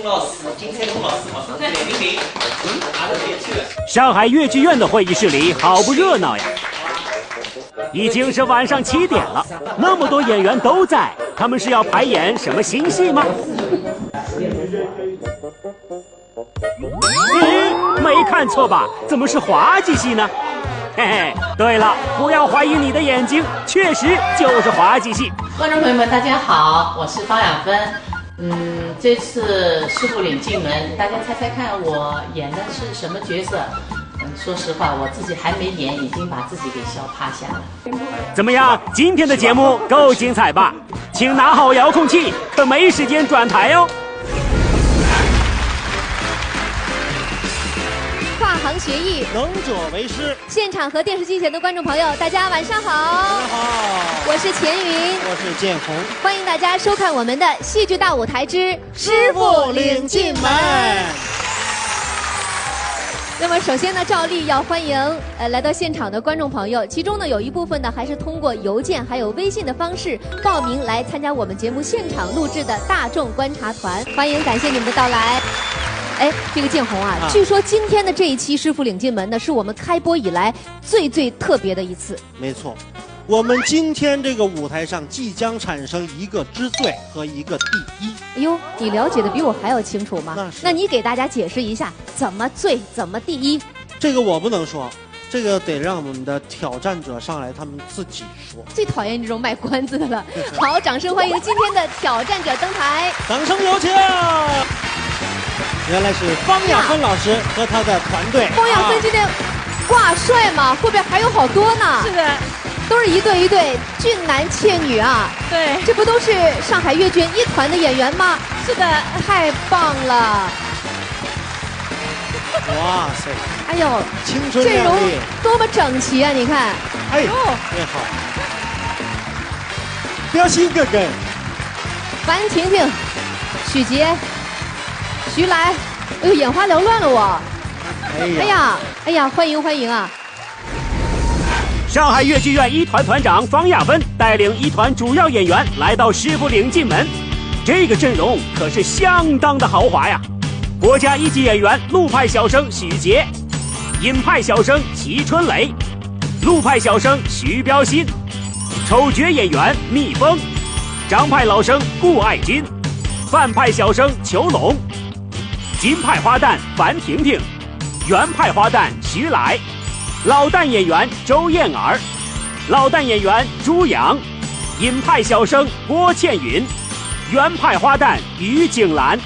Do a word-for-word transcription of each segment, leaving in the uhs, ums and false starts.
老师，金泰东老师，我上次来听听，嗯，他的这个。上海越剧院的会议室里好不热闹呀，已经是晚上七点了，那么多演员都在，他们是要排演什么新戏吗？咦，没看错吧？怎么是滑稽戏呢？嘿嘿，对了，不要怀疑你的眼睛，确实就是滑稽戏。观众朋友们，大家好，我是方亚芬。嗯，这次师父领进门，大家猜猜看，我演的是什么角色？嗯，说实话，我自己还没演，已经把自己给笑趴下了。怎么样？今天的节目够精彩吧？请拿好遥控器，可没时间转台哦。跨行学艺，能者为师。现场和电视机前的观众朋友，大家晚上好。大家好，我是钱云，我是建宏。欢迎大家收看我们的戏剧大舞台之师父领进门。那么首先呢，照例要欢迎呃来到现场的观众朋友，其中呢有一部分呢还是通过邮件还有微信的方式报名来参加我们节目现场录制的大众观察团，欢迎，感谢你们的到来。哎，这个建宏啊，啊据说今天的这一期师父领进门呢，是我们开播以来最最特别的一次。没错，我们今天这个舞台上即将产生一个之最和一个第一。哎呦，你了解的比我还要清楚吗？那是那你给大家解释一下，怎么最，怎么第一？这个我不能说，这个得让我们的挑战者上来他们自己说。最讨厌这种卖关子的了。好，掌声欢迎今天的挑战者登台。掌声有请。原来是方亚芬老师和他的团队。方亚芬今天挂帅嘛，后边还有好多呢。是的，都是一对一对俊男倩女啊。对，这不都是上海越剧一团的演员吗？是的，太棒了！哇塞，哎呦，青春阵容靓丽。多么整齐啊！你看，哎，哦特别好。标新哥哥，樊婷婷、许杰、徐来，哎呦，眼花缭乱了我。哎呀，哎呀，哎呀，欢迎欢迎啊！上海越剧院一团团长方亚芬带领一团主要演员来到师父领进门，这个阵容可是相当的豪华呀！国家一级演员陆派小生许杰，尹派小生齐春雷，陆派小生徐标新，丑角演员蜜蜂，张派老生顾爱军，范派小生裘龙，金派花旦樊婷婷，袁派花旦徐来，老旦演员周燕儿，老旦演员朱洋，尹派小生郭倩云，袁派花旦于景兰。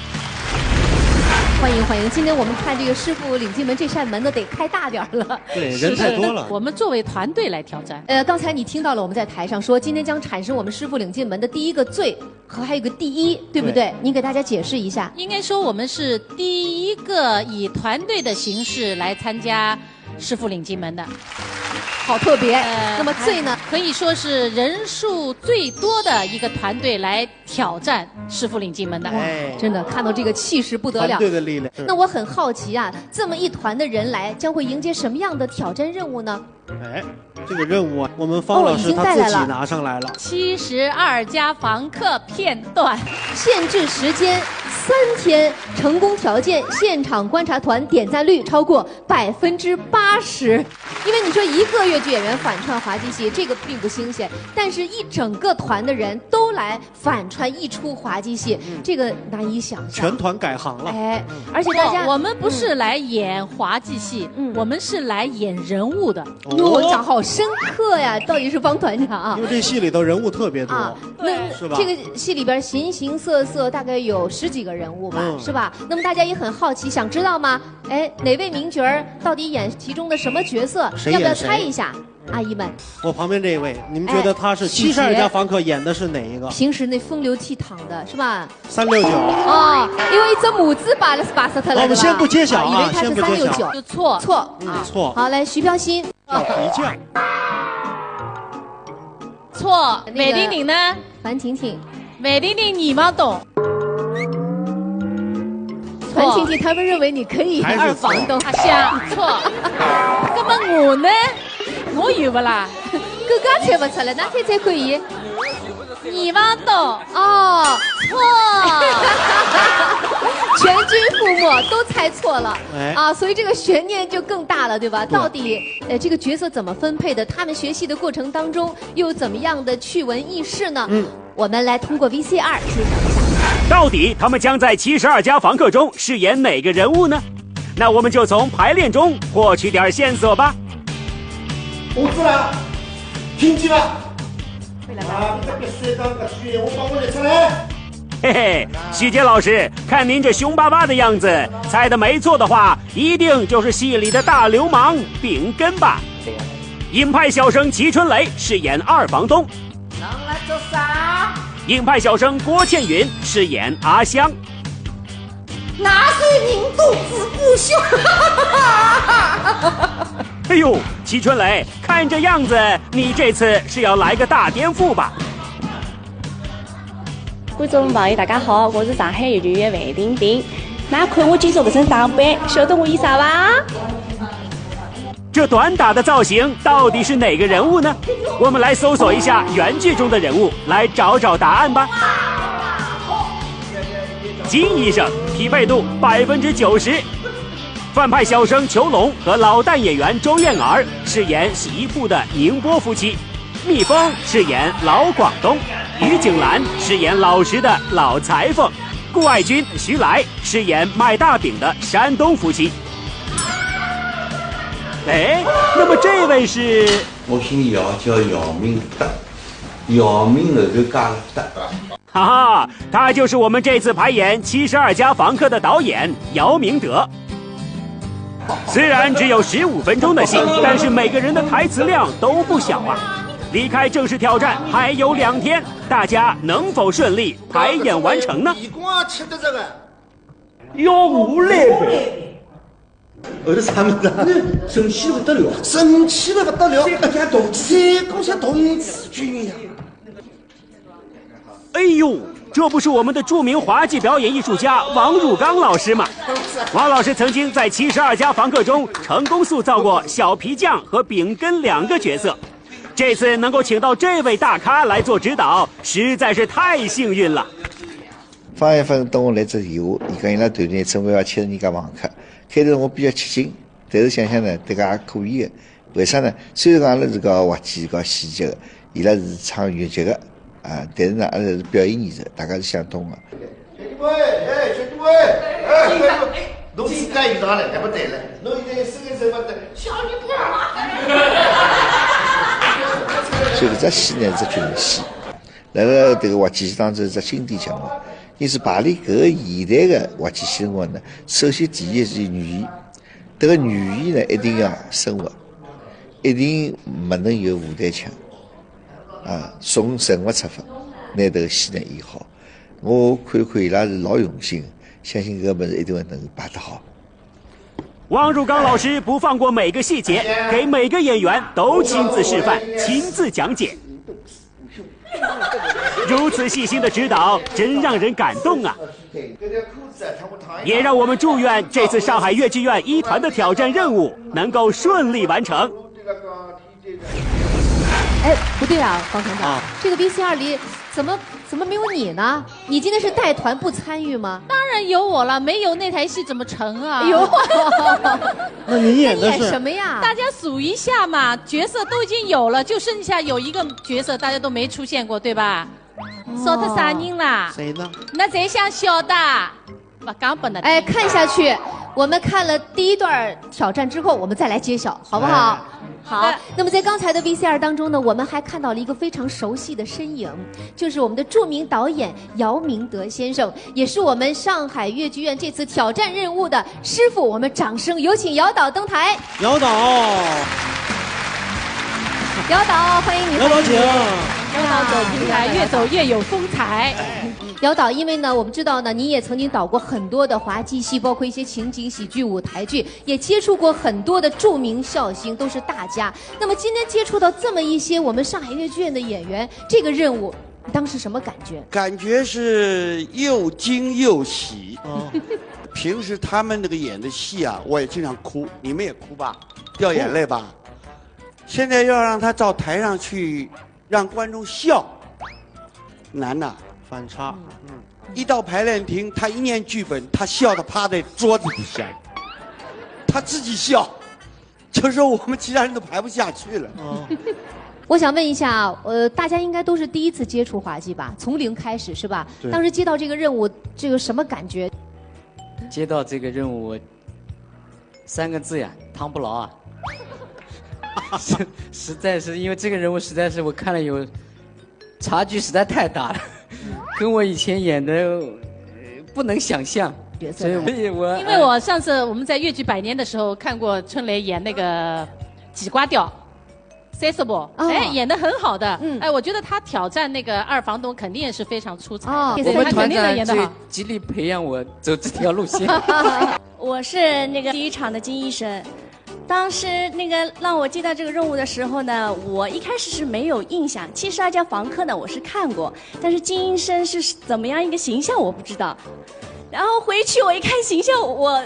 欢迎欢迎！今天我们看这个师父领进门这扇门呢，得开大点儿了。对，人太多了。我们作为团队来挑战。呃，刚才你听到了我们在台上说，今天将产生我们师父领进门的第一个最和还有个第一，对不对？对您给大家解释一下。应该说，我们是第一个以团队的形式来参加师父领进门的。好特别。呃那么最呢？可以说是人数最多的一个团队来挑战师父领进门的。哎，真的看到这个气势不得了团队。的力量。那我很好奇啊，这么一团的人来，将会迎接什么样的挑战任务呢？哎，这个任务啊，我们方老师他自己哦已经带来了拿上来了。七十二家房客片段，限制时间三天，成功条件现场观察团点赞率超过百分之八十。因为你说一个越剧演员反串滑稽戏，这个并不新鲜，但是一整个团的人都来反串一出滑稽戏，这个难以想象。全团改行了。哎，而且大家不，我们不是来演滑稽戏，嗯我们是来演人物的。哟，讲好深刻呀，到底是方团长啊因？为这戏里头人物特别多。啊，那是吧这个戏里边形形色色，大概有十几个人物吧，嗯是吧？那么大家也很好奇，想知道吗？哎，哪位名角儿到底演其中的什么角色？谁演谁要不要猜一下，阿姨们？我旁边这一位，你们觉得他是哎七十二家房客演的是哪一个？平时那风流倜傥的是吧？三六九。哦，因为一只母子巴拉斯巴斯特了，我们是吧先不揭晓啊以为他是先不揭晓三六九，就错，错，嗯，错。好，来徐标新，小皮匠。错，那个梅玲玲呢？樊婷婷，梅玲玲，你没懂。樊婷婷他们认为你可以还是二房东，阿香，错。那么我呢？我有不啦？搿个猜不出来，那猜猜可以。你没懂。哦，错。全我都猜错了，哎啊，所以这个悬念就更大了，对吧？对到底呃这个角色怎么分配的？他们学戏的过程当中又有怎么样的趣闻轶事呢？嗯，我们来通过 V C R 揭晓一下。到底他们将在七十二家房客中饰演哪个人物呢？那我们就从排练中获取点线索吧。我知了，听见了。啊，你这个水缸个水，我帮我立出来。嘿嘿，许杰老师，看您这凶巴巴的样子，猜的没错的话，一定就是戏里的大流氓炳根吧？尹派小生齐春雷饰演二房东，上来做啥？尹派小生郭倩云饰演阿香。那是您肚子不小。哎呦，齐春雷，看这样子，你这次是要来个大颠覆吧？观众朋友，大家好，我是上海越剧院范婷婷。那看我今朝搿身打扮，晓得我演啥伐？这短打的造型到底是哪个人物呢？我们来搜索一下原剧中的人物，来找找答案吧。金医生，匹配度百分之九十。范派小生裘龙和老旦演员周燕儿饰演洗衣铺的宁波夫妻，蜜蜂饰演老广东，于景兰饰演老实的老裁缝，顾爱军、徐来饰演卖大饼的山东夫妻。哎，那么这位是？我姓姚，叫姚明德。姚明后头加个德。哈哈，他就是我们这次排演《七十二家房客》的导演姚明德。虽然只有十五分钟的戏，但是每个人的台词量都不小啊。离开正式挑战还有两天，大家能否顺利排演完成呢？你光吃的这个，要我来呗。儿子他们的，生气的不得了，生气的不得了，这个家同志，这个像童子军一样。哎呦，这不是我们的著名滑稽表演艺术家王汝刚老师吗？王老师曾经在《七十二家房客》中成功塑造过小皮匠和炳根两个角色。这次能够请到这位大咖来做指导，实在是太幸运了。方一帆等我来只电话，伊讲伊拉团队准备要七十二家房客。开头我比较吃惊，但是想想呢，迭个也可以的。为啥呢？虽然讲阿拉是搞滑稽、搞喜剧的，伊拉是唱越剧的啊，但是呢，阿拉是表演艺术，大家是相通的。兄弟们，哎，兄弟们，哎，侬自家有啥了？还不对了，侬现在四个人勿得，小你不所以搿只戏呢是群戏，辣辣迭个滑稽戏当中是只经典节目。因此排练搿个现代个滑稽戏辰光呢，首先第一是语言，迭个语言呢一定要生活，一定勿能有舞台腔，啊，从人物出发，拿迭个戏呢演好。我看看伊拉是老用心，相信搿个物事一定会能够排得好。王汝刚老师不放过每个细节，给每个演员都亲自示范、亲自讲解。如此细心的指导，真让人感动啊！也让我们祝愿这次上海越剧院一团的挑战任务能够顺利完成。哎，不对啊，方团长，啊这个 V C R 里怎么怎么没有你呢？你今天是带团不参与吗？当然有我了，没有那台戏怎么成啊？哎呦，那您演的是那你演什么呀？大家数一下嘛，角色都已经有了，就剩下有一个角色大家都没出现过，对吧？少脱啥人啦？谁呢？那侪想晓得，勿讲拨㑚。哎，看下去，我们看了第一段挑战之后，我们再来揭晓，好不好？哎好。那么在刚才的 V C R 当中呢，我们还看到了一个非常熟悉的身影，就是我们的著名导演姚明德先生，也是我们上海越剧院这次挑战任务的师傅。我们掌声有请姚导登台。姚导，姚导，欢迎你，姚导请。欢迎你。姚导走平台，越走越有风采。姚导，因为呢，我们知道呢，您也曾经导过很多的滑稽戏，包括一些情景喜剧、舞台剧，也接触过很多的著名笑星，都是大家。那么今天接触到这么一些我们上海越剧院的演员，这个任务你当时什么感觉？感觉是又惊又喜。哦，平时他们那个演的戏啊，我也经常哭，你们也哭吧，掉眼泪吧。现在要让他到台上去让观众笑，难呐。反差。一到排练厅，他一念剧本，他笑得趴在桌子底下，他自己笑，就说我们其他人都排不下去了。哦，我想问一下啊，呃，大家应该都是第一次接触滑稽吧？从零开始是吧？对当时接到这个任务，这个什么感觉？接到这个任务，我三个字呀，趟不牢啊。实实在是因为这个人物实在是我看了有差距实在太大了，跟我以前演的呃不能想象，角色所以我我因为我上次我们在越剧百年的时候看过春雷演那个《几瓜调》，三叔伯，哦哎，演的很好的，嗯哎，我觉得他挑战那个二房东肯定也是非常出彩的，哦对我们他肯定能团长最演得好。极力培养我走这条路线。我是那个第一场的金医生。当时那个让我接到这个任务的时候呢，我一开始是没有印象。七十二家房客呢，我是看过，但是金医生是怎么样一个形象我不知道。然后回去我一看形象，我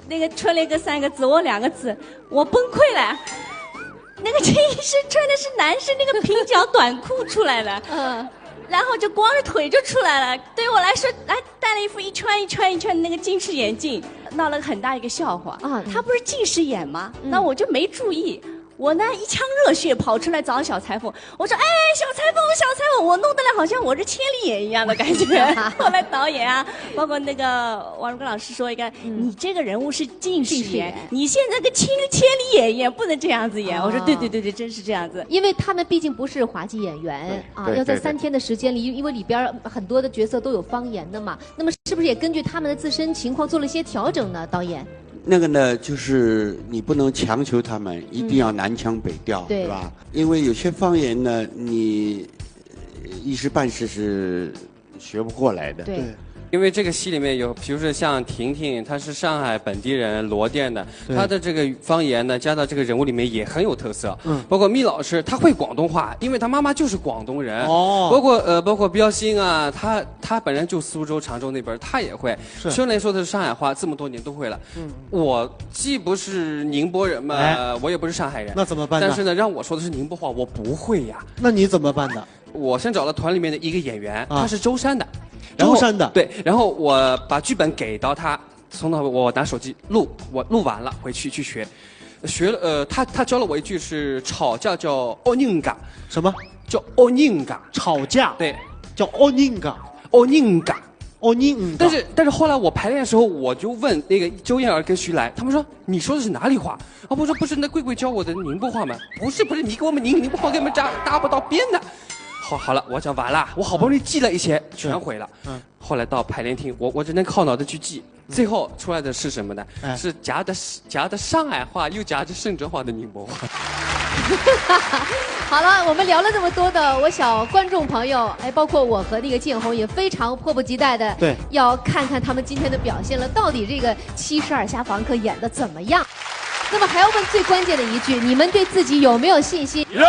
那个春雷哥三个字，我两个字，我崩溃了。那个金医生穿的是男生那个平角短裤出来的，嗯然后就光着腿就出来了。对于我来说，还戴了一副一圈一圈一圈的那个近视眼镜，闹了很大一个笑话。啊他不是近视眼吗？嗯那我就没注意。我呢一腔热血跑出来找小裁缝，我说：“哎，小裁缝，小裁缝！”我弄得来好像我是千里眼一样的感觉。后来导演啊，包括那个王汝刚老师说一个，你这个人物是近视眼，近视眼你现在跟千千里眼一样，不能这样子演。我说：“对对对对，真是这样子。”因为他们毕竟不是滑稽演员啊，对对要在三天的时间里，因因为里边儿很多的角色都有方言的嘛，那么是不是也根据他们的自身情况做了一些调整呢？导演，那个呢，就是你不能强求他们一定要南腔北调，对是吧？因为有些方言呢，你呃一时半时是学不过来的。对对，因为这个戏里面有，比如说像婷婷，她是上海本地人罗店的，对她的这个方言呢，加到这个人物里面也很有特色。嗯包括蜜老师，他会广东话，因为他妈妈就是广东人。哦包括呃，包括标新啊，他他本人就苏州、常州那边，他也会。是春雷说的是上海话，这么多年都会了。嗯我既不是宁波人嘛，哎我也不是上海人。那怎么办呢但是呢，让我说的是宁波话，我不会呀。那你怎么办的？我先找了团里面的一个演员，啊他是舟山的。然后舟山的对，然后我把剧本给到他，从头我拿手机录，我录完了回去去学，学了呃，他他教了我一句是吵架叫恶人家，什么？叫恶人家，吵架？对，叫恶人家，恶人家。恶人家。但是但是后来我排练的时候，我就问那个周燕儿跟徐来，他们说你说的是哪里话？啊，我说不是那贵贵教我的宁波话吗？不是不是，你给我们宁宁波话给我们搭搭不到边的。好好了，我讲完了，我好不容易记了一些，全毁了。嗯后来到排练厅，我我只能靠脑子去记。最后出来的是什么呢？哎是夹着夹着上海话又夹着嵊州话的宁波话。好了，我们聊了这么多的，我想观众朋友，哎，包括我和那个建宏也非常迫不及待的，对要看看他们今天的表现了，到底这个七十二家房客演的怎么样？那么还要问最关键的一句，你们对自己有没有信心？有。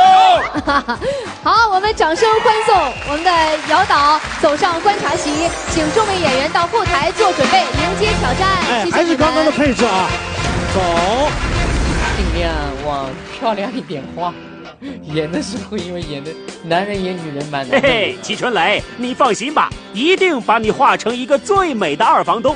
好，我们掌声欢送我们的姚导走上观察席，请众位演员到后台做准备，迎接挑战。哎，谢谢你们。还是刚刚的配置啊，走。尽量往漂亮一点画。演的时候因为演的男人演女人蛮难的。嘿嘿，齐春雷，你放心吧，一定把你画成一个最美的二房东。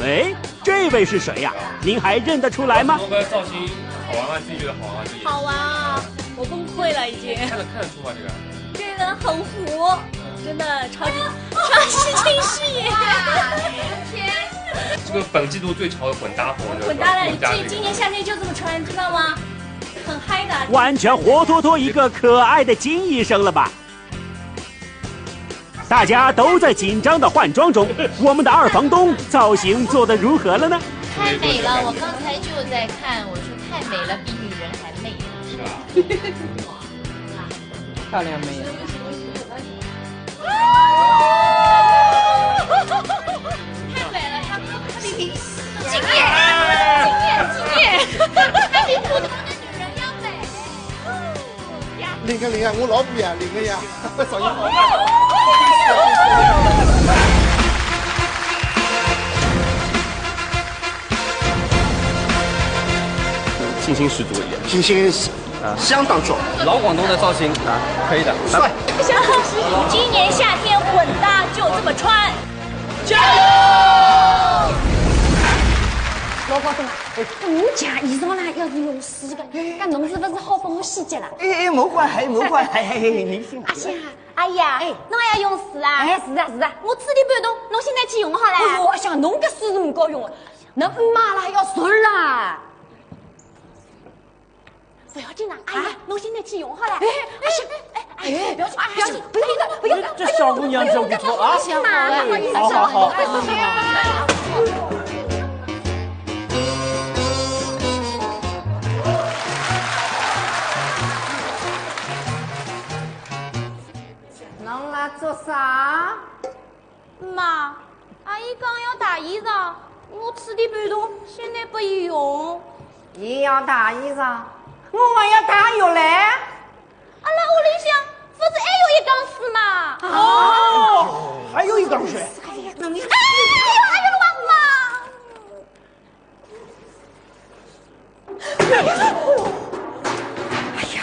哎，这位是谁呀？您还认得出来吗？我的造型好玩吗？自己觉得好玩吗？好玩啊！我崩溃了已经。看得看得出吗？这个？这个很糊，真的超级超级近视眼。这个本季度最潮的混搭风，混搭了，混搭这个。今今年夏天就这么穿，知道吗？很嗨的。完全活脱脱一个可爱的金医生了吧？大家都在紧张的换装中，我们的二房东造型做得如何了呢？太美了，我刚才就在看，我说太美了，比女人还美。是吧？漂亮妹呀！太美了，他他比平时敬业敬业敬业，他比普通的女人要美。领个领啊，我老婆呀，领个呀，造型好。信心十足一点。信心十相当壮。老广东的造型啊，可以的。帅。今年夏天混搭就这么穿。加油！老广东啊，我讲衣裳啦，要是用水的，搿侬是勿是好帮我洗脚啦？哎哎，没关系，没关系，嘿嘿嘿，你先。阿香啊，阿姨啊，哎，侬还要用水啊？哎，是啊是啊。我此地半桶，侬现在去用好了。哎呦，阿香，侬搿水是勿够用的，侬姆妈啦要水啦。 不要紧啦，阿姨，侬现在去用好了。哎哎哎哎，不要紧，不要紧，不要紧，不要紧，这小姑娘真不错啊。好好好。侬来做啥？ 妈，阿姨讲要汏衣裳，我此地半桶现在拨伊用。伊要汏衣裳，我还要汏浴嘞。阿拉屋里向勿是还有一缸水吗？哦，还有一缸水。哎呀，哎呀，哎呀，妈妈！ 哎呀，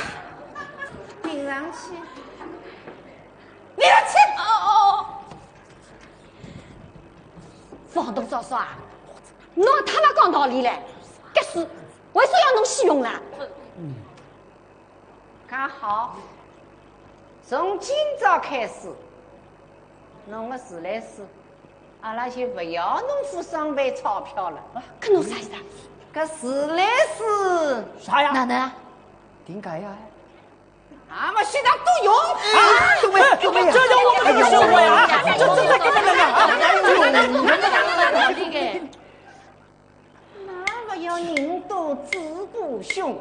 顶上去，你要去。哦哦。房东嫂嫂啊，侬太勿讲道理了，搿水为啥要侬去用啦？刚好，从今朝开始，侬个自来水 阿拉就勿要侬付双倍钞票了。搿侬啥意思啊？搿自来水啥呀？哪能啊？点解呀？俺们现在都用。啊，怎么呀？怎么呀？这叫我们的生活呀？这这这这这这。 那么要人多嘴巴凶，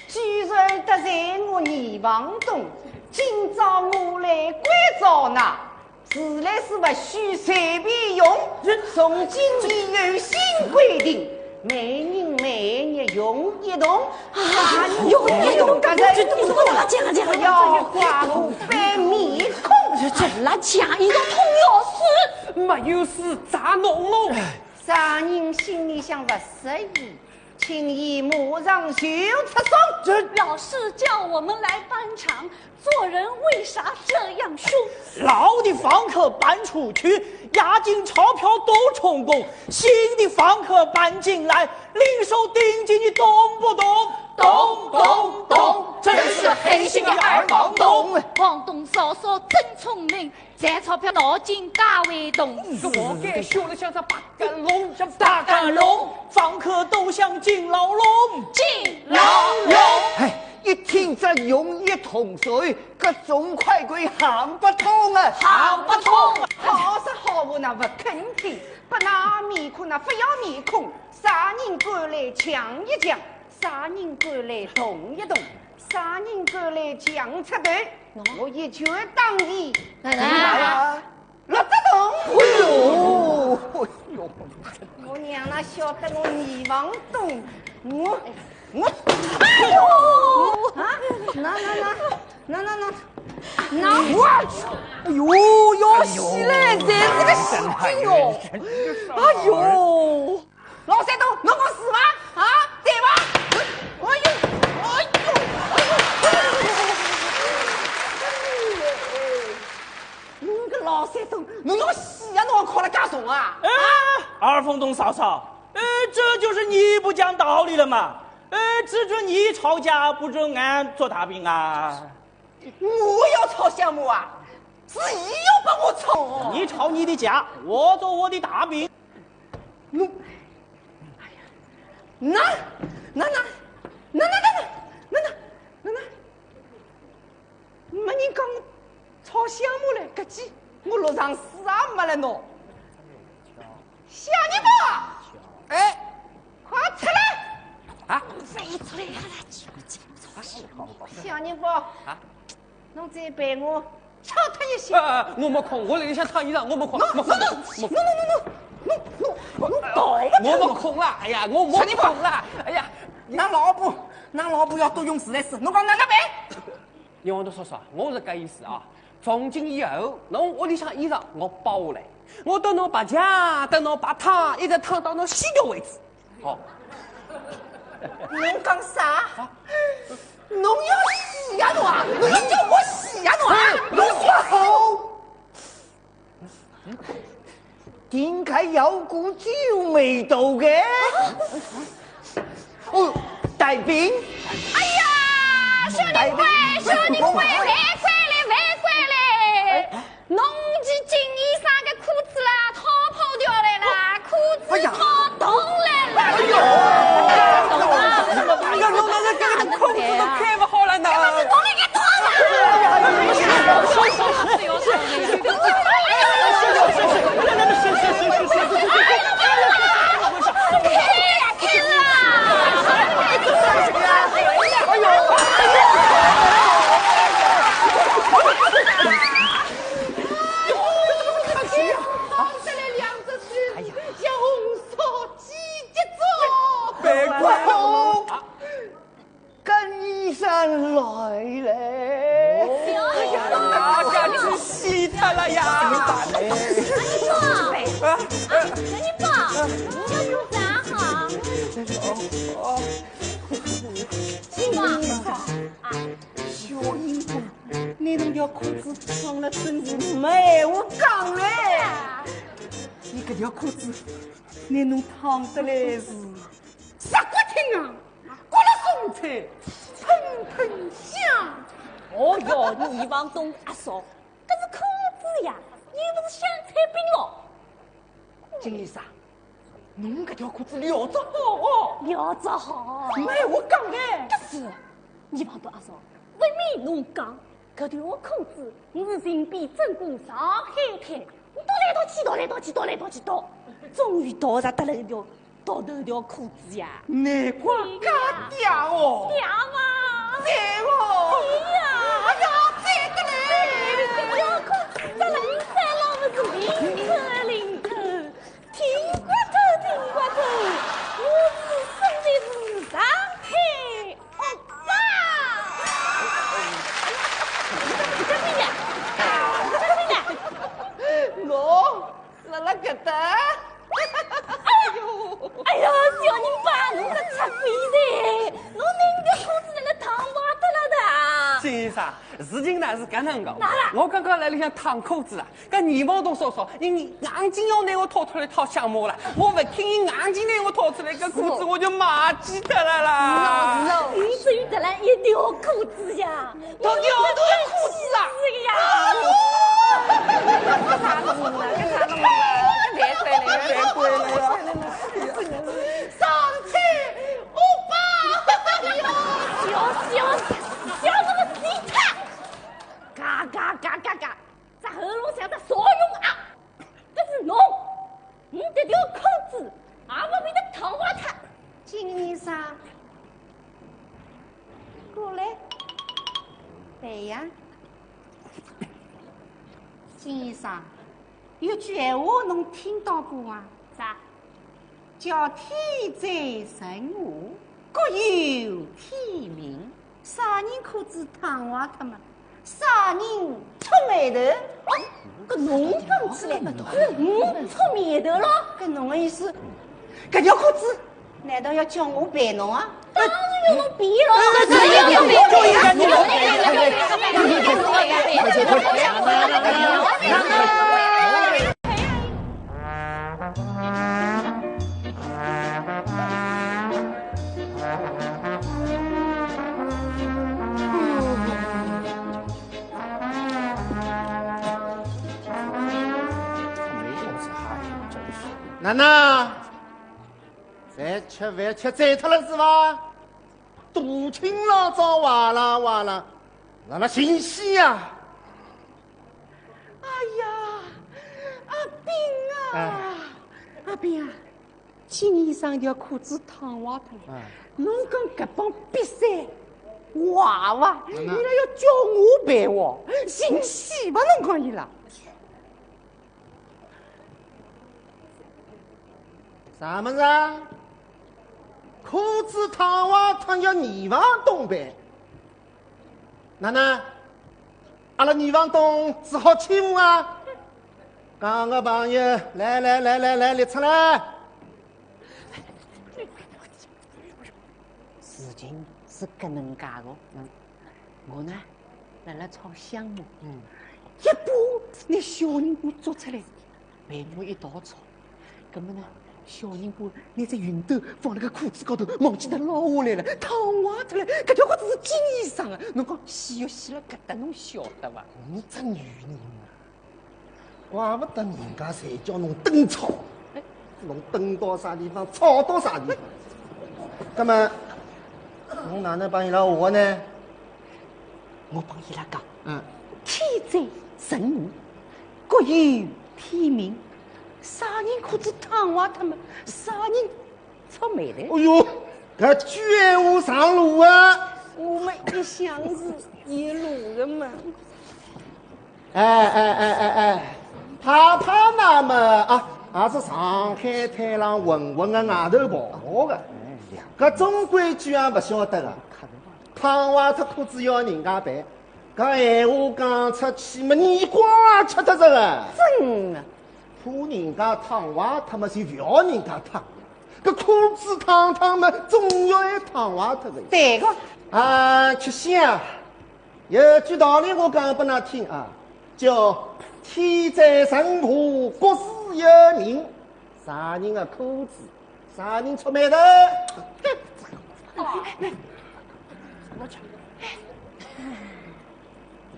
既然得罪我二房东，今朝我来关照㑚，自来水勿许随便用，从今以后新规定，每人每日用一桶，啥人用一桶，搿人不要怪我翻面孔。这这辣讲一个通要死，没有事咋弄弄？啥人心里向勿适意， 请伊马上就出送。这老师叫我们来搬场，做人为啥这样凶？老的房客搬出去，押金钞票都充公，新的房客搬进来，零售顶级，你懂不懂？懂懂懂，真是黑心的二房东。房东嫂嫂真聪明， 赚钞票脑筋介会动。搿活该，修了像只八嘎龙，像八嘎龙，房客都想进牢笼。进牢笼。哎，一听这用一桶水，搿种快鬼行不通啊！行不通。好说好话呢，勿肯听，拨㑚面孔呢，勿要面孔，啥人敢来抢一抢，啥人敢来动一动，啥人敢来抢出头，我一拳打死。哪能啊？ 老祖宗！哎呦，哎呦，我娘哪晓得我二房东，我，我，哎呦，啊，那那那那那那那，那我，哎呦，要死嘞，侪是个死鬼哟！哎呦！ 老山东，侬讲是伐？啊，对伐？哎呦，哎呦，哎呦！侬个老山东，侬要死啊，侬还敲了介重啊？哎，二房东嫂嫂，哎，这就是你不讲道理了嘛。哎，只准你吵架，不准俺做大饼啊。 我要吵相骂啊？是伊要帮我吵。你吵你的架，我做我的大饼。侬，那，那，那，没人讲我吵相骂嘞，搿记我落场势也没了喏。 小人婆，哎，快出来！啊？快出来呀！小人婆，啊？侬再陪我吵脱一歇。啊，我没空，我辣里向烫衣裳，我没空，侬，没空，侬，侬，侬，侬，侬，侬，侬，侬，我没空啦！哎呀，我没空啦！哎呀，㑚老婆，㑚老婆要多用自来水，侬讲哪能办？ 二房东嫂嫂，我是搿意思啊，从今以后，侬屋里向衣裳我包下来，我等侬白相，等侬白烫，一直烫到侬死掉为止。好。侬讲啥？啊？侬要死呀侬啊！侬要叫我死呀侬啊！侬要死！哦，点解有股酒味道个？哦，带兵！哎呀，小人乖，小人乖，慢快嘞，慢快嘞！侬搿金医生个裤子啦，烫破掉了啦，裤子烫痛了啦！哎呦，哎呀，侬那个裤子都开不好了呢。 跟医生来嘞。哎呀，搿就死脱了呀！哎呀，哎呀，哎呀，你要不要站好？金宝，啊，小英雄，你那条裤子穿了真是没我讲嘞。你搿条裤子，你能烫得来是？啥个听啊？ 刮了松脆，喷喷香。哦哟，倪房东阿嫂，搿是裤子呀，又勿是香脆饼咯。金医生，侬搿条裤子料子好哦。料子好？没我讲的。搿是，倪房东阿嫂，分明侬讲，搿条裤子我是寻遍整个上海滩，我淘来淘去，淘来淘去，淘来淘去，淘，终于淘着得了一条 独头条裤子呀。难怪介嗲哦。嗲嘛。赞哦。对呀。哎呀，赞得嘞。搿条裤子搭了一身浪么是灵透灵透，挺刮透挺刮透，我是真的是上海 欧巴！这边呀，这边呀。我辣辣搿搭。哎呦，哎呀，小人吧，侬搿赤鬼噻，侬拿侬个裤子辣辣烫坏脱了的。金医生，事情呢是搿能个，哪啦？我刚刚辣里向烫裤子啊， 搿倪房东嫂嫂，伊硬劲要拿我拖出来讨相骂了，我勿听，伊硬劲拿我拖出来，搿裤子我就卖脱了啦。是哦，是哦。你只有得了一条裤子呀，一条裤子啊？是呀。搿啥弄了？搿啥弄了？搿难怪了呀，难怪了呀。上去，我爸！哎呦，小小小那个吉他，嘎嘎嘎嘎嘎。 只喉咙像只烧熊啊！搿是侬，侬搿条裤子也勿会得烫坏脱。金医生，过来。对呀。金医生，有句闲话侬听到过啊？啥？ 叫天灾人祸，各有天命。啥人裤子烫坏脱嘛，啥人触霉头。哦，搿侬讲起来，是我触霉头咯。搿侬个意思，搿条裤子难道要叫我赔侬啊？当然要侬赔咯。囡囡，饭吃饭吃醉脱了是伐？大清老早哇啦哇啦，辣辣寻死啊！ 哎呀，阿炳啊，哎。阿炳啊，金医生条裤子烫坏脱了。哎。侬讲搿帮瘪三坏伐？哪能？伊拉要叫我赔哦，寻死伐侬讲伊拉？啥物事啊？裤子烫坏脱要倪房东赔？ 哪能？阿拉倪房东是好欺负啊？讲个朋友，来来来来来，立出来。事情是搿能介个。嗯，我呢，辣辣炒香茅。嗯，一把拿小人官捉出来，陪我一道炒。葛么呢，小人官拿只熨斗放辣个裤子高头，忘记脱捞下来了，烫坏脱了。搿条裤子是金医生个，侬讲洗浴洗了搿搭，侬晓得伐？侬真有人啊！ 怪勿得人家侪叫侬蹲炒，侬蹲到啥地方，炒到啥地方。葛么，侬哪能帮伊拉话呢？我帮伊拉讲，嗯，天灾人祸，各有天命，啥人裤子烫坏脱么，啥人触霉头。哎哟，搿句闲话上路啊！我们一向是一路人嘛。 哎哎哎哎哎，太太那么啊，也是上海滩浪混混个，外头跑跑个，搿种规矩也勿晓得个。烫坏脱裤子要人家赔，搿闲话讲出去么，耳光也吃得着个。真个。怕人家烫坏脱么，就覅人家烫。搿裤子烫烫么，总要还烫坏脱个。对个。啊，吃香啊。 有句道理我讲拨㑚听啊，叫天灾人祸，各自有命。啥人个裤子，啥人触霉头。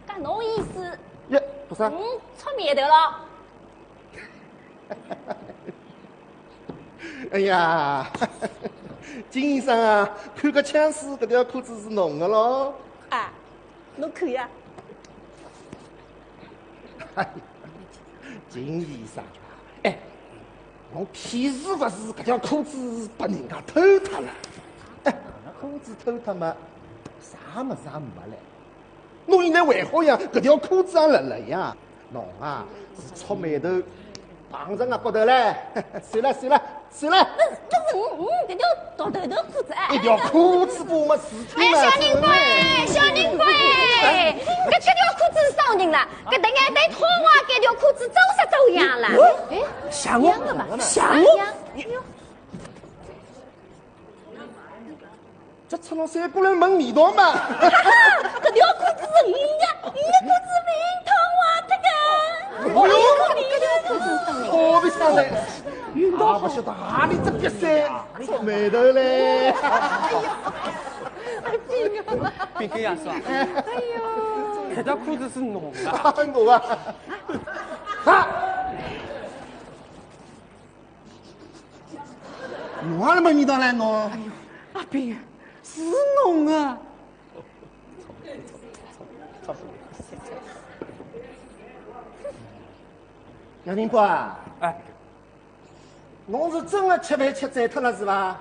搿侬意思，耶，勿是。嗯，触霉头了。 哎呀，金医生啊，看个腔势，搿条裤子是侬个咯。啊，侬看呀。哎，金医生，哎，侬譬如勿是搿条裤子拨人家偷脱了，哎，裤子偷脱嘛，啥物事也没了。 侬现在还好呀，搿条裤子也辣辣呀。侬啊，是触霉头，碰着额角头唻。算了算了算了。勿是，勿是，嗯，嗯，搿条大头头裤子，哎。一条裤子布么事体嘛。哎，小人官，小人官，搿，搿条裤子是啥人啦？搿等眼对窗外搿条裤子走啥走样啦？哎，像我，像我。哎呦， 这赤佬三过来闻味道嘛。搿条裤子是我个，我裤子被人烫坏脱个。哎呦，搿条裤子是啥人？好比啥嘞？运道好。啊，勿晓得哪里只瘪三，触霉头嘞。哎呦，哎呦。炳根爷叔啊，哎呦，搿条裤子是侬个？啊，我啊。啊！ 侬阿拉没味道唻侬。哎呦，阿炳，是侬啊！杨定国啊，哎，侬是真的吃饭吃醉脱了是吧？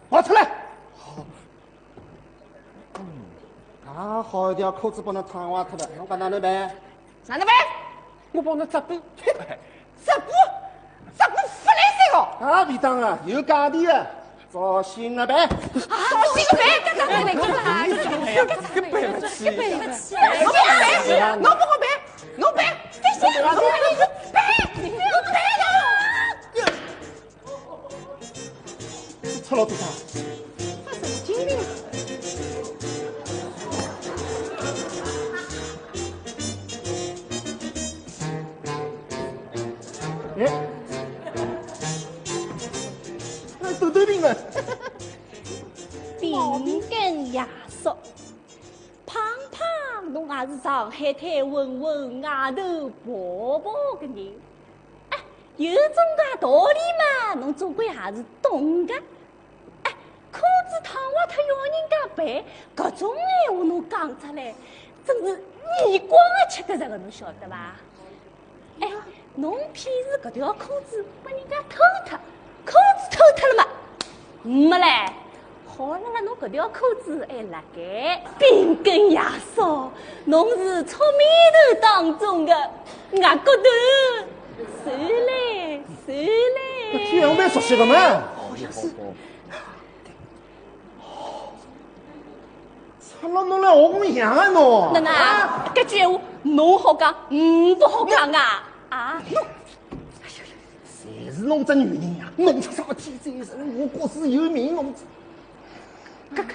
跑出来！好。 啊，好一条裤子拨侬烫坏脱了，侬讲哪能办？哪能办？我帮侬织补。织补？织补勿来三个。啊，便当啊，有价钿啊，找新的办。啊，找新的办？搿哪能办？搿哪能办？搿赔勿起。搿赔勿起。侬帮我办，侬帮我办，侬办，侬办，侬办，侬办。 赤佬多大？发神经病。哎，哎，头头病啊！炳根爷叔，胖胖侬也是上海滩混混外头跑跑个人。 哎，有种介道理嘛，侬总归也是懂个。哎，裤子烫坏脱要人家赔，搿种闲话侬讲出来，真是耳光也吃得着个，侬晓得伐？哎，侬譬如搿条裤子拨人家偷脱，裤子偷脱了嘛， 没嘞，好了啦，侬搿条裤子还辣盖。炳根爷叔，侬是触霉头当中的额角头，是嘞，是嘞。搿句闲话蛮熟悉的嘛。好像是。赤佬侬来学我样啊侬。哪能啊？搿句闲话侬好讲，我勿好讲啊？啊？侬 侪是侬这女人呀，弄出啥个天灾人祸，各自有命，侬这。搿个，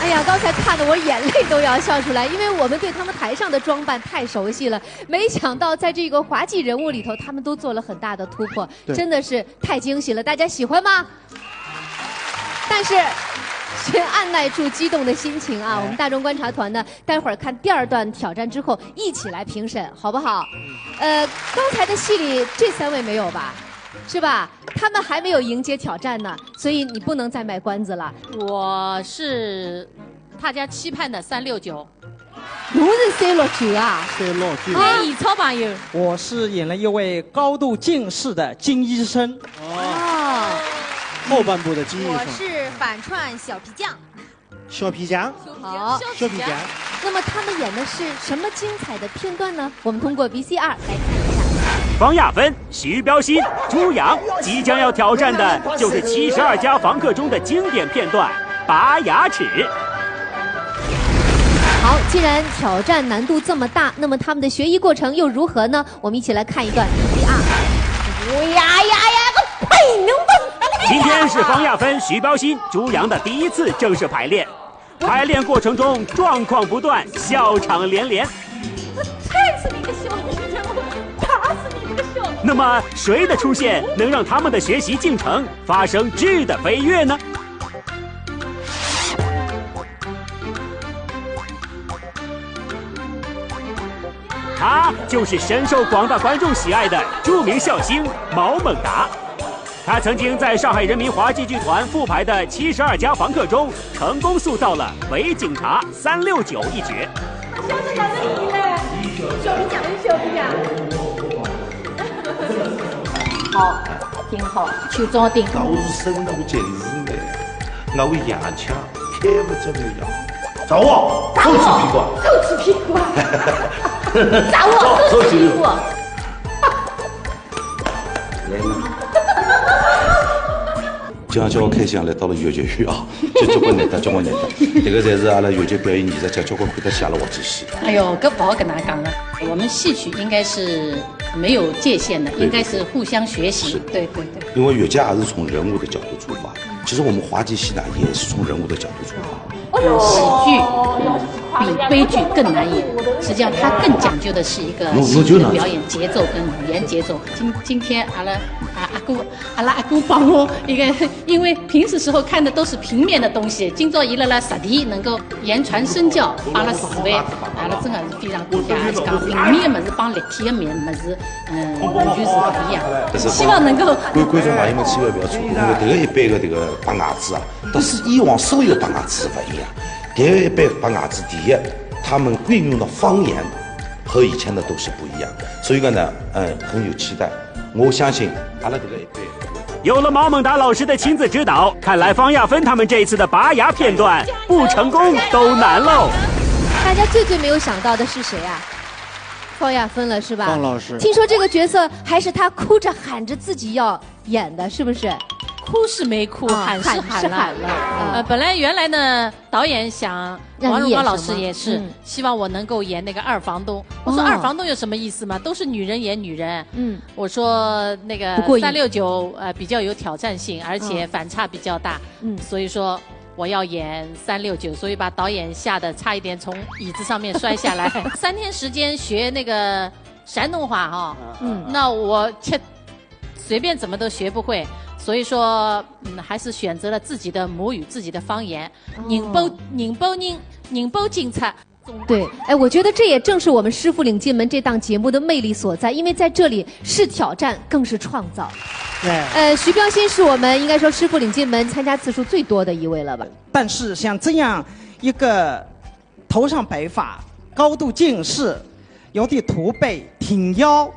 哎呀，刚才看得我眼泪都要笑出来，因为我们对他们台上的装扮太熟悉了，没想到在这个滑稽人物里头，他们都做了很大的突破，对真的是太惊喜了。大家喜欢吗？但是先按耐住激动的心情啊，哎我们大众观察团呢，待会儿看第二段挑战之后，一起来评审，好不好？呃，刚才的戏里这三位没有吧？是吧？他们还没有迎接挑战呢，所以你不能再卖关子了。我是大家期盼的三六九。侬是三六九啊？三六九。哎，演超朋友。我是演了一位高度近视的金医生。哦，后半部的金医生，我是反串小皮匠。小皮匠，好。小皮匠。那么他们演的是什么精彩的片段呢？我们通过V C R来看一下。方亚芬、徐标新、朱洋即将要挑战的就是《七十二家房客》中的经典片段——拔牙齿。好，既然挑战难度这么大，那么他们的学艺过程又如何呢？我们一起来看一段V C R。哎呀呀呀，个呸！能不能今天是方亚芬、徐标新、朱洋的第一次正式排练。排练过程中状况不断，笑场连连。我踩死你个小皮匠，我打死你这个小皮匠。那么，谁的出现能让他们的学习进程发生质的飞跃呢？他就是深受广大观众喜爱的著名笑星毛猛达。他曾经在上海人民滑稽剧团复排的《七十二家房客》中，成功塑造了伪警察三六九一角。好，挺好，就装定。我是深度近视的，我牙齿看不怎么样。找我，臭死屁股！臭死屁股啊！找我，臭死屁股！来嘛。今朝叫我开心啊，来到了越剧院啊，就交关难得，交关难得。这个才是阿拉越剧表演艺术家交关看得起阿拉滑稽戏。哎呦，搿勿好跟大家讲了，我们戏曲应该是没有界限的，对应该是互相学习。是对对对。因为越剧还是从人物的角度出发，其实我们滑稽戏呢也是从人物的角度出发。喜剧比悲剧更难演，实际上它更讲究的是一个我喜我觉得剧的表演节奏跟语言节奏。今今天阿拉啊阿哥阿拉阿哥帮我一个，因为平时时候看的都是平面的东西，今朝伊辣辣实地能够言传身教，帮了示范，阿拉真的是非常感谢，还是讲平面的物事帮立体的面物事，嗯，完全是不一样。但是希望能够观观众朋友们千万不要错过，因为这个一班的这个拔牙齿啊，但是以往所有拔牙齿不一样。这个一班拔牙齿，第一，他们运用的方言和以前的都是不一样的，所以讲呢，嗯，很有期待。我相信阿拉这个一班。有了毛猛达老师的亲自指导，看来方亚芬他们这一次的拔牙片段不成功都难喽。大家最最没有想到的是谁啊？方亚芬了是吧？方老师听说这个角色还是他哭着喊着自己要演的，是不是？哭是没哭，啊喊是喊了。喊是喊了啊呃，本来原来呢，导演想，让你王汝刚老演什么师也是、嗯希望我能够演那个二房东。我说哦二房东有什么意思嘛？都是女人演女人。嗯，我说那个不过瘾三六九呃比较有挑战性，而且嗯反差比较大，嗯所以说我要演三六九，所以把导演吓得差一点从椅子上面摔下来。三天时间学那个山东话哈，嗯那我却随便怎么都学不会，所以说嗯还是选择了自己的母语，自己的方言。哦宁波宁波宁宁波警察。对，哎，我觉得这也正是我们《师傅领进门》这档节目的魅力所在，因为在这里是挑战，更是创造。哎，呃，徐标新是我们应该说《师傅领进门》参加次数最多的一位了吧？但是像这样一个头上白发、高度近视、有点驼背、挺腰、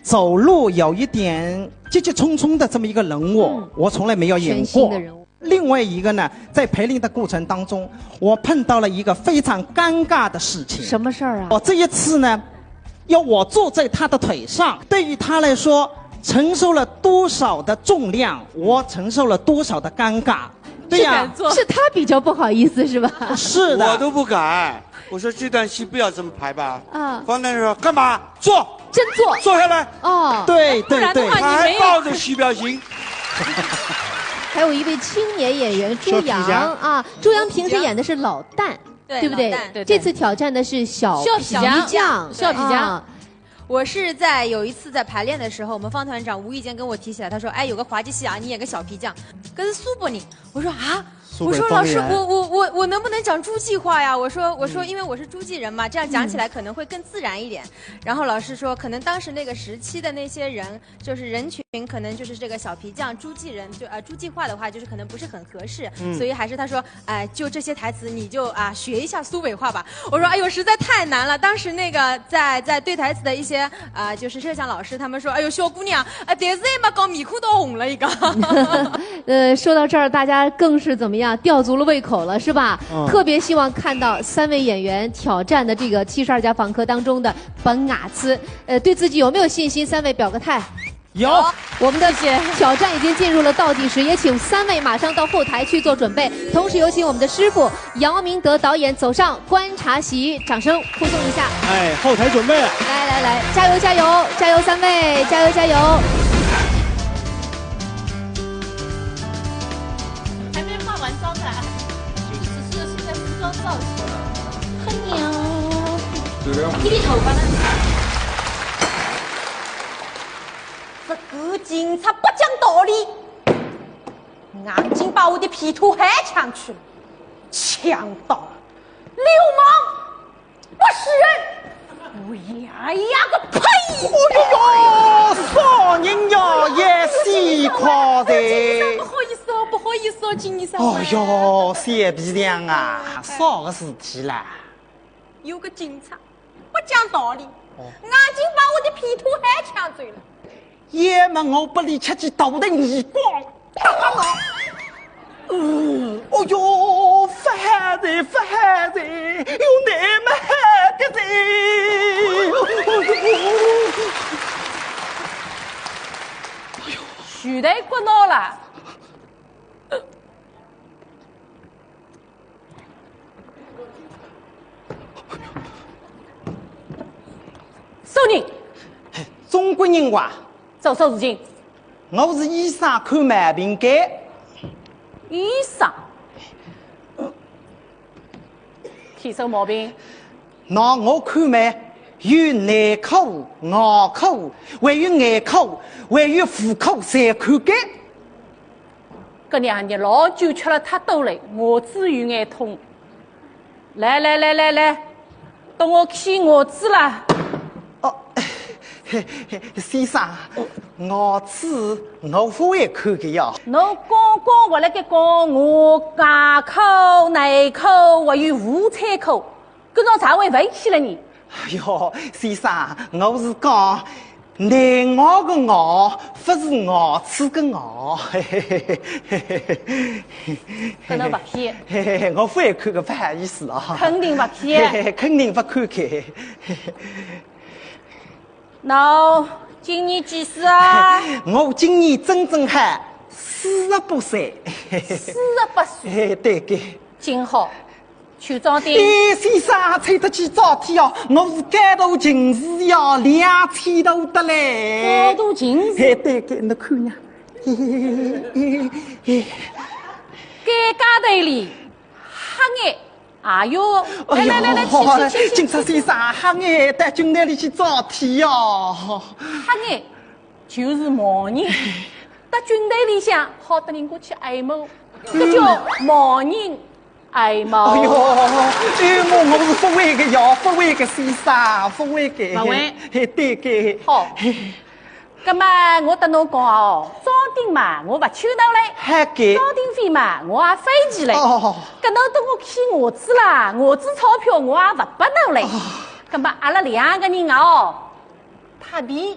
走路有一点急急匆匆的这么一个人物，嗯我从来没有演全新过。的人物。另外一个呢，在陪练的过程当中，我碰到了一个非常尴尬的事情。什么事儿啊？我这一次呢，要我坐在他的腿上，对于他来说，承受了多少的重量，我承受了多少的尴尬。对呀、是他比较不好意思是吧？是的，我都不敢。我说这段戏不要这么排吧。啊方大同说干嘛？坐，真坐坐下来。哦，对对对不然的话，他还抱着徐标新。还有一位青年演员朱小皮匠洋啊，朱洋平时演的是老旦，对对不对老旦？这次挑战的是小小皮匠匠，小皮匠啊我是在有一次在排练的时候，我们方团长无意间跟我提起来，他说：“哎，有个滑稽戏啊，你演个小皮匠，跟苏泊呢。”我说：“啊？”苏我说：“老师，北方言我我我我能不能讲诸暨话呀？”我说：“我说，因为我是诸暨人嘛，这样讲起来可能会更自然一点。”然后老师说，可能当时那个时期的那些人，就是人群，可能就是这个小皮匠、诸暨人，就呃诸暨话的话，就是可能不是很合适，所以还是他说，哎，就这些台词，你就啊学一下苏北话吧。我说，哎呦，实在太难了。当时那个在在对台词的一些啊，就是摄像老师他们说，哎呦，小姑娘，啊，但是也没讲面孔都红了一个。呃，说到这儿，大家更是怎么样，吊足了胃口了，是吧？嗯特别希望看到三位演员挑战的这个七十二家房客当中的拔牙齿。呃，对自己有没有信心？三位表个态。有。我们的挑战已经进入了倒计时，也请三位马上到后台去做准备。同时有请我们的师傅姚明德导演走上观察席，掌声护送一下。哎，后台准备了。来来来，加油加油加油，三位加油加油！还没化完妆的，只是现在服装造型。很牛，你的头发呢？这个警察不讲道理，硬劲把我的皮头还抢去了，强盗，流氓，不是人，我呀呀个呸！哎呦，啥人呀，也死快的。不好意思哦，不好意思哦，金医生。哎呦，小皮匠啊，啥个事体啦？有个警察不讲道理，硬劲把我的皮头还抢走了。也没我不理吃起头的耳光，打了。嗯，哦哟，发呆发呆，有那么好的哉？许台国闹了。啥人？中国人哇，做啥事情？我是医生看毛病的。医生？看啥毛病？那我看嘛，有内科、外科，还有眼科，还有妇科，侪看个。搿两日老酒吃了太多了，牙齿有眼痛。来来来来来，帮我看牙齿啦。哦，先生，牙齿我勿会看个呀。侬刚刚勿辣盖讲我牙科、内科还有妇产科，搿侬啥会勿去了呢？哎哟，先生，我是讲内外个外，勿是牙齿个牙。搿侬勿去？嘿嘿嘿，我勿会看个，勿好意思啊。肯定勿去？嘿嘿，肯定勿看个。侬今年几岁啊？我今年整整还四十八岁。四十八岁，哎，对个。今好，去装订。哎，先生，吹得起早天哦，我是高度近视呀，两千度得嘞。高度近视，哎，对个，侬看呀。嘿嘿嘿嘿嘿嘿。尴尬头里，黑眼。哎哟，来哎来来来，去哟，去去去警察先生，黑眼到军队里去装订哟。黑眼就是盲人，到军队里向好得人家去挨骂，搿叫盲人挨骂。哎哟，哎，我我是勿会个呀，勿会个先生，勿会个。勿会？嘿，对个。好，葛末我搭侬讲哦，装订嘛，我勿求侬嘞，好个。装订费嘛，我也勿收嘞。哦。搿侬搭我看牙齿啦，牙齿钞票我也勿拨侬嘞。葛末阿拉两个人哦，拍皮。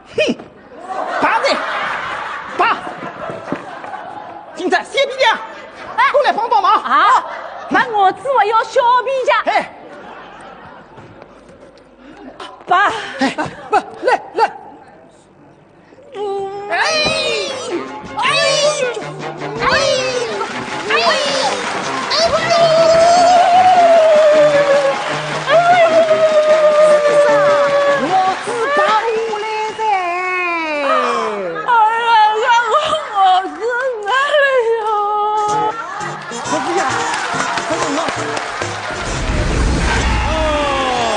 哼，爸呢？爸，今朝小皮匠，哎，过来帮帮忙。啊，那我只会要小皮匠。哎，爸。哎，不，来，来。哎，哎，哎，哎，哎，哎，我只拔下来噻。哎呀，我，我是哪里呀？快点呀，快点啊！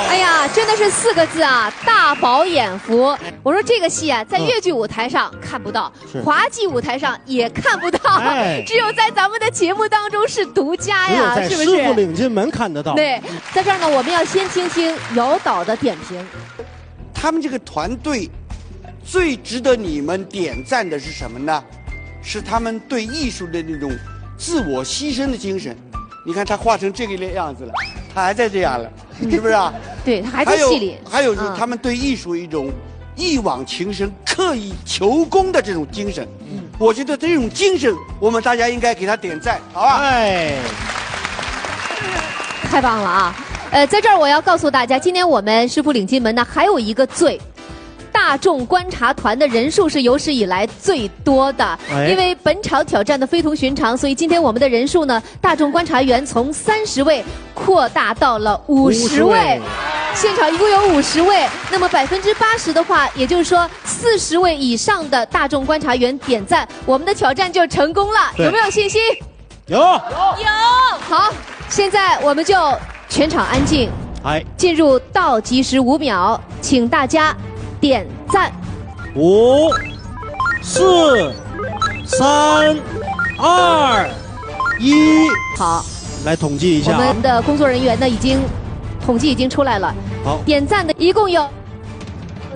哎呀，真的是四个字啊，大饱眼福。我说这个戏啊，在越剧舞台上看不到，是。滑稽舞台上也看不到，哎。只有在咱们的节目当中是独家呀，只有在师傅领进门看得到。是不是？对，在这儿呢，我们要先听听姚导的点评。他们这个团队最值得你们点赞的是什么呢？是他们对艺术的那种自我牺牲的精神。你看他画成这个样子了，他还在这样了，是不是啊？对，他还在戏里。还有，还有就是他们对艺术一种一往情深、刻意求工的这种精神。嗯。我觉得这种精神，我们大家应该给他点赞，好吧？哎。太棒了啊！呃，在这儿我要告诉大家，今天我们师傅领进门呢，还有一个最大众观察团的人数是有史以来最多的，哎。因为本场挑战的非同寻常，所以今天我们的人数呢，大众观察员从三十位扩大到了五十位。五十位。现场一共有五十位，那么百分之八十的话，也就是说四十位以上的大众观察员点赞，我们的挑战就成功了。对。有没有信心？有。有。好，现在我们就全场安静，哎。进入倒计时五秒，请大家点赞。五、四、三、二、一。好。来统计一下啊。我们的工作人员呢，已经统计已经出来了。好。点赞的一共有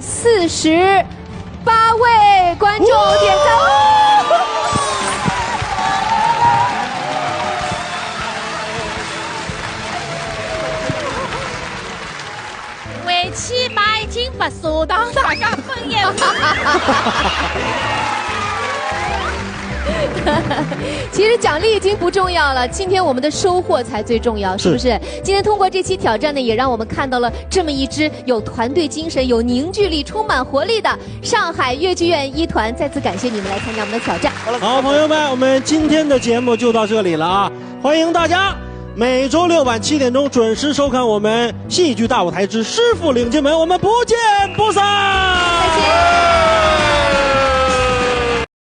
四十八位观众点赞。为起码已经不输，当大家分也不。其实奖励已经不重要了，今天我们的收获才最重要，是不是？是。今天通过这期挑战呢，也让我们看到了这么一支有团队精神、有凝聚力、充满活力的上海越剧院一团。再次感谢你们来参加我们的挑战。好，朋友们，我们今天的节目就到这里了啊！欢迎大家每周六晚七点钟准时收看我们《戏剧大舞台之师傅领进门》，我们不见不散。再见。